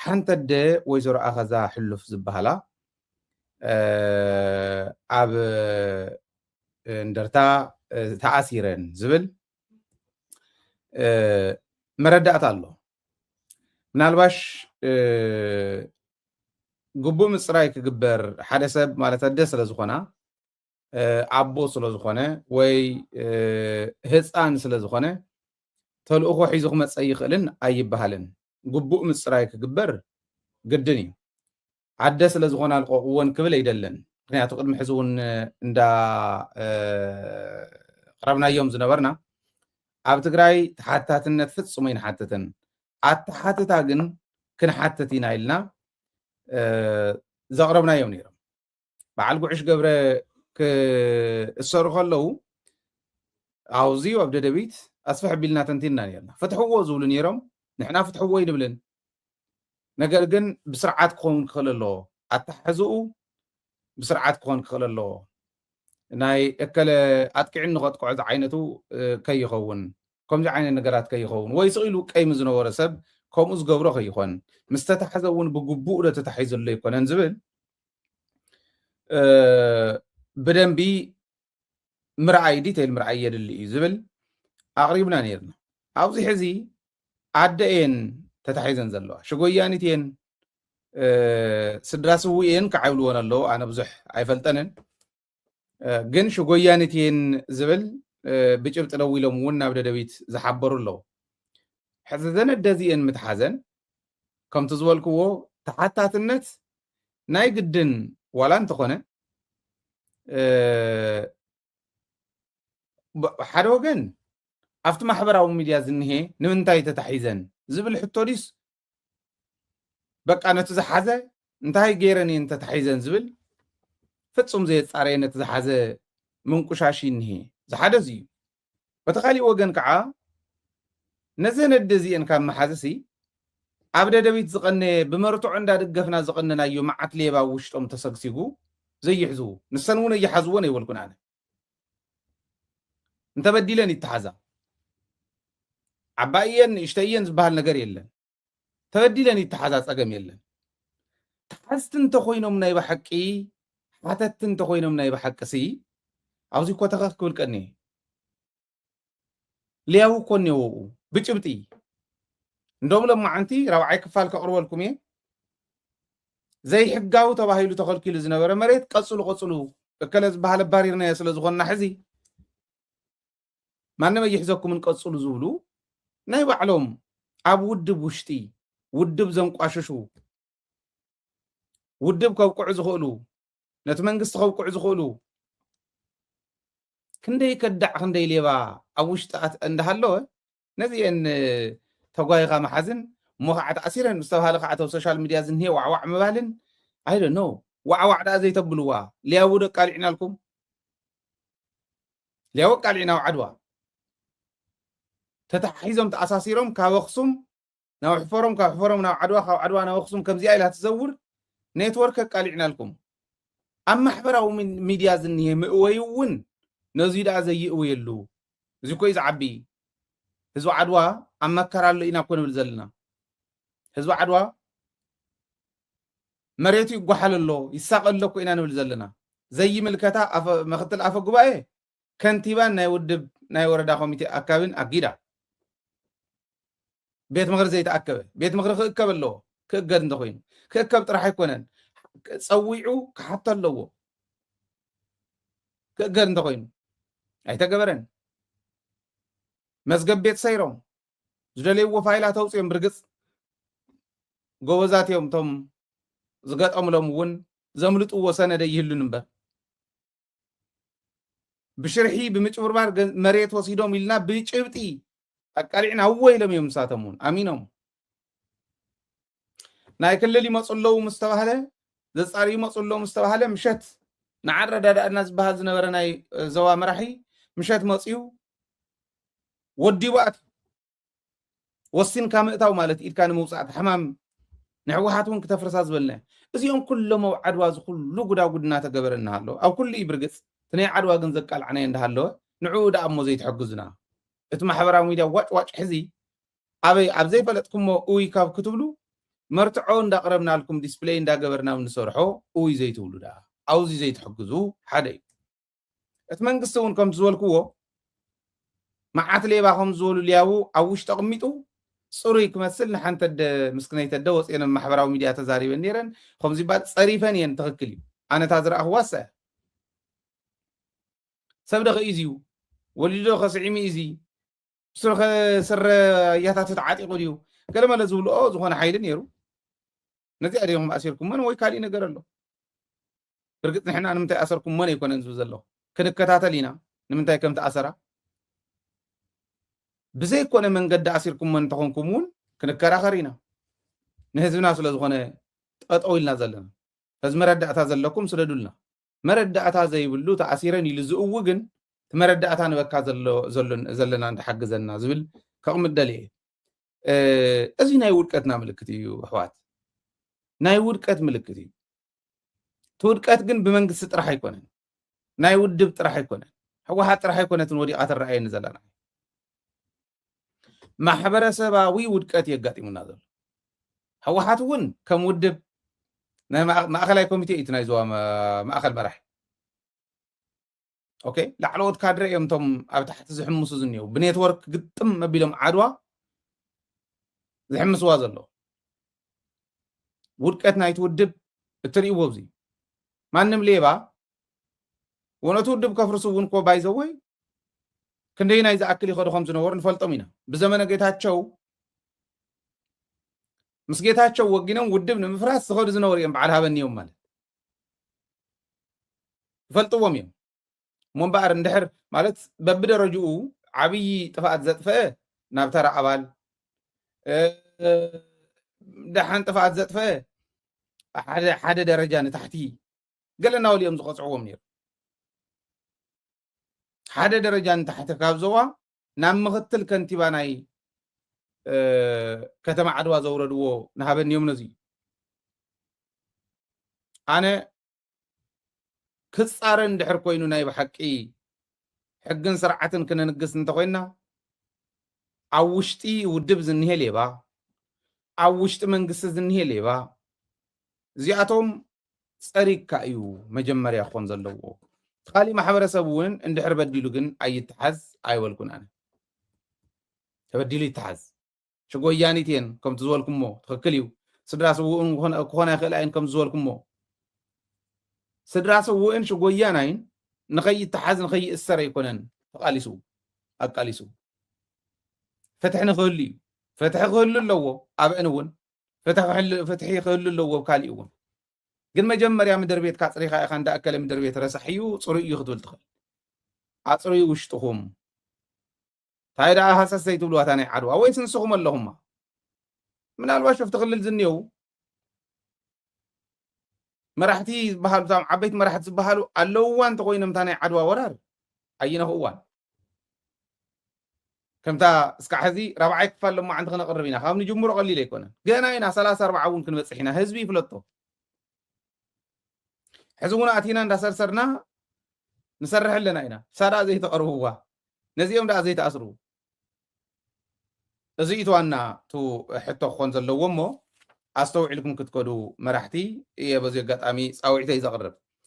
ሓንተ ኣደ ወይዘሮ ኣኸዛ ሕሉፍ ዝበሃላ ኣብ እንደርታ ተኣሲረን ዝብል መረዳእታ ኣሎ። ምናልባሽ ግቡእ ምፅራይ ክግበር ሓደ ሰብ ማለት ኣደ ስለ ዝኾና ኣቦ ስለ ዝኾነ ወይ ህፃን ስለ ዝኾነ ተልእኾ ሒዙ ክመፀ ይኽእልን ኣይበሃልን። ግቡእ ምፅራይ ክግበር ግድን እዩ። ኣደ ስለ ዝኾና ልቀቕወን ክብል ኣይደለን። ምክንያቱ ቅድሚ ሕዚ እውን እንዳ ቅረብናዮም ዝነበርና ኣብ ትግራይ ተሓታትነት ፍጹም ኣይንሓትትን። ኣተሓትታ ግን ክንሓትት ኢና ኢልና ዘቕረብናዮም ነይሮም። በዓል ጉዕሽ ገብረ ክእሰሩ ከለዉ ኣብዚ ኣብ ደደቢት ኣስፍሕ ቢልና ተንቲንና ነርና። ፍትሕዎ ዝብሉ ነይሮም፣ ንሕና ፍትሕዎ ይንብልን። ነገር ግን ብስርዓት ክኸውን ክኽእል ኣለዎ። ኣተሓሕዝኡ ብስርዓት ክኾን ክኽእል ኣለዎ። ናይ እከለ ኣጥቂዕኒ ከጥቅዖ ዝዓይነቱ ከይኸውን፣ ከምዚ ዓይነት ነገራት ከይኸውን፣ ወይ ስቕ ኢሉ ቀይሚ ዝነበረ ሰብ ከምኡ ዝገብሮ ከይኾን፣ ምስ ተታሕዘ እውን ብግቡእ ዶ ተታሒዙ ኣሎ ኣይኮነን ዝብል ብደንቢ ምርኣይ፣ ዲቴይል ምርኣይ የድሊ እዩ ዝብል ኣቕሪብና ነይርና። ኣብዚ ሕዚ ኣደ እየን ተታሒዘን ዘለዋ፣ ሽጎያኒት እየን፣ ስድራ ስውእ እየን ክዓብልወን ኣለዉ። ኣነ ብዙሕ ኣይፈልጠንን፣ ግን ሽጎያኒት እየን ዝብል ብጭብጢ ደው ኢሎም እውን ናብ ደደቢት ዝሓበሩ ኣለዉ። ሕዚ ዘን ኣደ እዚአን ምትሓዘን ከምቲ ዝበልክዎ ተሓታትነት ናይ ግድን ዋላ እንተኾነ ሓደ ወገን ኣብቲ ማሕበራዊ ሚድያ ዝንሄ ንምንታይ ተታሒዘን ዝብል ሕቶ ዲስ በቃ ነቲ ዝሓዘ እንታይ ገይረን እየን ተታሒዘን ዝብል ፍጹም ዘየጻረየ ነቲ ዝሓዘ ምንቁሻሽ ይንሄ ዝሓደ እዚ እዩ። በቲ ካሊእ ወገን ከዓ ነዘን ኣደ እዚአን ካብ መሓዝሲ ኣብ ደደቢት ዝቐነየ ብመርትዖ እንዳደገፍና ዝቐነናዮ መዓት ሌባ ውሽጦም ተሰግሲጉ ዘይሕዝዉ ንሰን እውን ኣይሓዝዎን ኣይበልኩን ኣነ። እንተበዲለን ይተሓዛ። ዓባይ እየን ንእሽተይ እየን ዝበሃል ነገር የለን። ተበዲለን ይተሓዛ ጸገም የለን። ተሓዝቲ እንተኾይኖም ናይ ብሓቂ ሓተትቲ እንተኾይኖም ናይ ብሓቂ ሲ ኣብዚ እኮ ተኸኽ ክብል ቀኒ ሊያዊ እኮ እኒአዎ ብኡ ብጭብጢ። እንደውም ለማዓንቲ ራብዓይ ክፋል ከቕርበልኩም እየ። ዘይሕጋዊ ተባሂሉ ተኸልኪሉ ዝነበረ መሬት ቀጽሉ ቀጽሉ እከለ ዝበሃል ኣባሪርናዮ ስለ ዝኾንና ሕዚ ማንም ኣይሕዘኩምን ቀጽሉ ዝብሉ ናይ ባዕሎም ኣብ ውድብ ውሽጢ ውድብ ዘንቋሽሹ ውድብ ከብቅዑ ዝኽእሉ ነቲ መንግስቲ ከብቅዑ ዝኽእሉ ክንደይ ከዳዕ ክንደይ ሌባ ኣብ ውሽጢ ኣት- እንዳሃለወ ነዚአን ተጓይኻ መሓዝን እሞ ከዓ ተኣሲረን ዝተባሃለ ከዓ ኣብ ሶሻል ሚድያ ዝንሄ ዋዕዋዕ ምባልን ኣይደ ኖ ዋዕዋዕ ደኣ ዘይተብልዋ ሊያቡ ደቃሊዕናልኩም ሊያቡ ኣቃሊዕና ኣብ ዓድዋ ተታሒዞም ተኣሳሲሮም ካብ ኣክሱም ናብ ሕፈሮም ካብ ሕፈሮም ናብ ዓድዋ ካብ ዓድዋ ናብ ኣክሱም ከምዚኣ ኢላ ትዘውር ኔትወርክ ኣቃሊዕናልኩም ኣብ ማሕበራዊ ሚድያ ዝንሄ ምእወይ እውን ነዚ ደኣ ዘይእወየሉ እዚ ኮይ ዝዓቢ ህዝቢ ዓድዋ ኣብ መከራ ኣሎ ኢና እኮ ንብል ዘለና ህዝቢ ዓድዋ መሬቱ ይጓሓል ኣሎ ይሳቐ ኣሎ እኮ ኢና ንብል ዘለና ዘይምልከታ ምክትል ኣፈ ጉባኤ ከንቲባን ናይ ውድብ ናይ ወረዳ ኮሚቴ ኣካብን ኣጊዳ ቤት ምኽሪ ዘይተኣከበ ቤት ምኽሪ ክእከብ ኣለዎ ክእገድ እንተኮይኑ ክእከብ ጥራሕ ኣይኮነን ፀዊዑ ክሓቶ ኣለዎ ክእገድ እንተኮይኑ ኣይተገበረን መዝገብ ቤት ሰይሮም ዝደለይዎ ፋይላት ኣውፅኦም ብርግፅ ጎበዛት እዮም እቶም ዝገጠምሎም እውን ዘምልጥዎ ሰነደ ይህሉን እምበር ብሽርሒ ብምጭብርባር መሬት ወሲዶም ኢልና ብጭብጢ ኣቃሊዕና እወ ኢሎም እዮም ንሳቶም እውን ኣሚኖም ናይ ክልል ይመፁ ኣለዉ ምስ ተባህለ ዘፃሪ ይመፁ ኣለዉ ምስ ተባህለ ምሸት ንዓረዳዳእና ዝበሃል ዝነበረ ናይ ዞባ መራሒ ምሸት መፅዩ ወዲቡ ኣትዩ ወሲንካ ምእታው ማለት ኢድካ ንምውፃእ ሕማም ንሕወሓት እውን ክተፍርሳ ዝበልና እዚኦም ኩሎም ኣብ ዓድዋ ዝኩሉ ጉዳጉድ እናተገበረ እናሃለወ ኣብ ኩሉ እዩ ብርግፅ እቲ ናይ ዓድዋ ግን ዘቃልዓናዮ እንዳሃለወ ንዕኡ ደኣ እሞ ዘይትሕግዙና እቲ ማሕበራዊ ሚድያ ዋጭ ዋጭ ሕዚ ኣበይ ኣብ ዘይፈለጥኩሞ እውይ ካብ ክትብሉ መርትዖ እንዳቕረብናልኩም ዲስፕለይ እንዳገበርና ንሰርሖ እውይ ዘይትብሉ ደኣ ኣውዚ ዘይትሕግዙ ሓደ እዩ። እቲ መንግስቲ እውን ከምቲ ዝበልክዎ መዓት ሌባ ከም ዝበሉ ሊያቡ ኣብ ውሽጢ ኣቕሚጡ ጽሩይ ክመስል ንሓንቲ ኣደ ምስክነይቲ ኣደ ወፅኤን ኣብ ማሕበራዊ ሚድያ ተዛሪበን ነይረን። ከምዚ ባል ፀሪፈን እየን። ትኽክል እዩ። ኣነታ ዝረኣኽዋ እሳ እያ። ሰብ ዶ ከእዩ እዩ? ወሊዱ ዶ ከስዒሙ እዩ? ስረ ያታቱ ተዓጢቑ ድዩ? ገለመለ ዝብልኦ ዝኾነ ሓይሊ ነይሩ። ነዚኣ ድኹም ኣሲርኩመን ወይ ካሊእ ነገር ኣሎ? እርግጥ ንሕና ንምንታይ ኣሰርኩመን ኣይኮነን ዝብል ዘለኹ። ክንከታተል ኢና ንምንታይ ከም ተኣሰራ። ብዘይኮነ መንገዲ ኣሲርኩመን እንተኾንኩም እውን ክንከራኸር ኢና። ንህዝብና ስለ ዝኾነ ጠጠው ኢልና ዘለና። ሕዚ መረዳእታ ዘለኩም ስደዱልና። መረዳእታ ዘይብሉ ተኣሲረን ኢሉ ዝእዊ ግን እቲ መረዳእታ ንበካ ዘሎ- ዘሎን- ዘለና እንዳሓግዘና ዝብል ከቕምጥ ደልየ እየ። እ፣ እዚ ናይ ውድቀትና ምልክት እዩ ኣሕዋት፣ ናይ ውድቀት ምልክት እዩ። እቲ ውድቀት ግን ብመንግስቲ ጥራሕ ኣይኮነን፣ ናይ ውድብ ጥራሕ ኣይኮነን፣ ህወሓት ጥራሕ ኣይኮነትን ወዲቓ ትረኣየኒ ዘላ። ማሕበረሰባዊ ውድቀት የጋጢሙና ዘሎ። ህወሓት እውን ከም ውድብ ናይ ማእ- ማእኸላይ ኮሚቴ እዩ እቲ ናይ ዞባ ማ- ማእኸል መራሒ። ኦኬ፣ ላዕለዎት ካድረ እዮም እቶም ኣብ ታሕቲ ዝሕምሱ ዝኒው ብኔትወርክ ግጥም መቢሎም ዓድዋ ዝሕምስዋ ዘሎ። ውድቀት ናይቲ ውድብ እትርእይዎ ኣብዚ ማንም ሌባ ወነቱ ውድብ ከፍርሱ እውን እኮ ባይዘወይ ክንደይ ናይ ዝኣክል ይኸዱ ከም ዝነበሩ ንፈልጦም ኢና። ብዘመነ ጌታቸው ምስ ጌታቸው ወጊኖም ውድብ ንምፍራስ ዝኸዱ ዝነበሩ እዮም በዓል ሃበኒዮም ማለት ይፈልጥዎም እዮም። እሞ እምበኣር እንድሕር ማለት በብደረጅኡ ዓብዪ ጥፍኣት ዘጥፈአ ናብ ተራ ኣባል እ፣ ደሓን ጥፍኣት ዘጥፈአ ሓደ ሓደ ደረጃ ንታሕቲ ገለ እናበሉ እዮም ዝቐፅዕዎም ነይሩ። ሓደ ደረጃ ንታሕቲ ካብ ዞባ ናብ ምኽትል ከንቲባ ናይ እ፣ ከተማ ዓድዋ ዘውረድዎ ንሃበኒ እዮም ነዚ ኣነ ክፃረን እንድሕር ኮይኑ ናይ ብሓቂ ሕግን ስርዓትን ክነንግስ እንተኮይና ኣብ ውሽጢ ውድብ ዝኒሄ ሌባ ኣብ ውሽጢ መንግስቲ ዝኒሄ ሌባ እዚኣቶም ፀሪግካ እዩ መጀመርያ ክኾን ዘለዎ። ካሊእ ማሕበረሰብ እውን እንድሕር በዲሉ ግን ኣይተሓዝ ኣይበልኩን ኣነ። ተበዲሉ ይተሓዝ። ሽጎያኒት እየን ከምቲ ዝበልኩሞ ትኽክል እዩ። ስድራ ስውእን ክኾና ይኽእላ እየን ከምቲ ዝበልኩሞ ስድራ ስውእን ሽጎያናይን ንኸይተሓዝ ንኸይእሰር ኣይኮነን ተቓሊሱ ኣቃሊሱ። ፍትሒ ንኽህሉ እዩ። ፍትሒ ክህሉ ኣለዎ። ኣብአን እውን ፍትሒ ክህሉ ኣለዎ። ካልእ እውን ግን መጀመርያ ምድር ቤት ካፅሪኻ ኢኻ እንዳኣከለ ምድር ቤት ረሳሕ እዩ ፅሩይ እዩ ክትብል ትኽእል። ኣፅሩይ ውሽጥኹም እንታይ ደኣ ሃሰስ ዘይትብልዋ እታ ናይ ዓድዋ ወይስ ንስኹም ኣለኹማ? ምናልባት ሸፍቲ ክልል ዝኒየው መራሕቲ ዝበሃሉ እቶም ዓበይቲ መራሕቲ ዝበሃሉ ኣለውዋ እንተኮይኖም እታ ናይ ዓድዋ ወራር ኣይነኽእዋን። ከምታ እስካዕ ሕዚ ራብዓይ ክፋል ሎማዓንቲ ክነቕርብ ኢና። ካብ ንጅምሮ ቀሊል ኣይኮነን። ገና ኢና ሰላሳ ኣርባዓ እውን ክንበፅሕ ኢና። ህዝቢ ይፍለጦ። ሕዚ እውን ኣቲና እንዳሰርሰርና ንሰርሕ ኣለና ኢና። እሳ ደኣ ዘይተቐርብዋ ነዚኦም ደኣ ዘይተኣስሩ። እዚ እቲ ዋና እቲ ሕቶ ክኾን ዘለዎ እሞ ኣስተውዒልኩም ክትከዱ መራሕቲ እየ በዚ ኣጋጣሚ ፃውዒተይ ዘቕርብ።